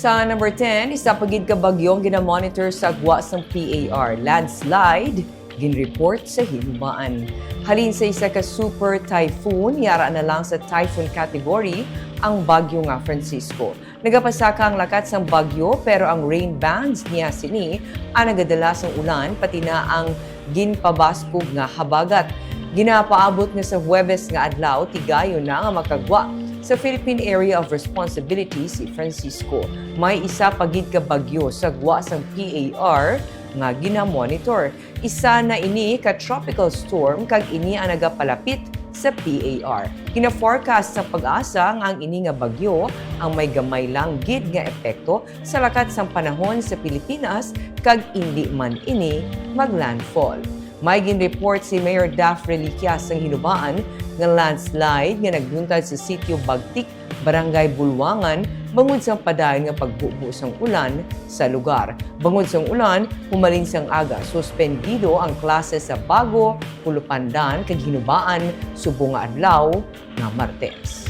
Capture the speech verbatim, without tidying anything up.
Sa number ten, isa pa gid ka bagyo ang ginamonitor sa gwa sang P A R, landslide, ginreport sa hinumaan. Halin sa isa ka super typhoon, yara na lang sa typhoon category ang bagyo nga Francisco. Nagapasaka ang lakat sang bagyo, pero ang rain bands niya sini ang nagadala sang ulan, pati na ang ginpabaskog nga habagat. Ginapaabot nga sa Huwebes nga adlaw, tigayon na nga makagwa sa Philippine Area of Responsibility si Francisco. May isa pa gid ka bagyo sa gwa sang P A R nga ginamonitor. Isa na ini ka tropical storm, kag ini ang nagapalapit sa P A R. Gina-forecast sa PAGASA nga ang ini nga bagyo ang may gamay lang gid nga epekto sa lakat sang panahon sa Pilipinas, kag indi man ini mag-landfall. May ginreport si Mayor Daph Reliquias sang Hinubaan nga landslide nga nagbuntag sa sitio Bagtik, Barangay Bulwangan, bangod sang padayon nga pagbubo sang ulan sa lugar. Bangod sang ulan, humalin sang aga, suspendido ang klase sa Bago, Pulupandan, kag Hinubaan subong nga adlaw nga Martes.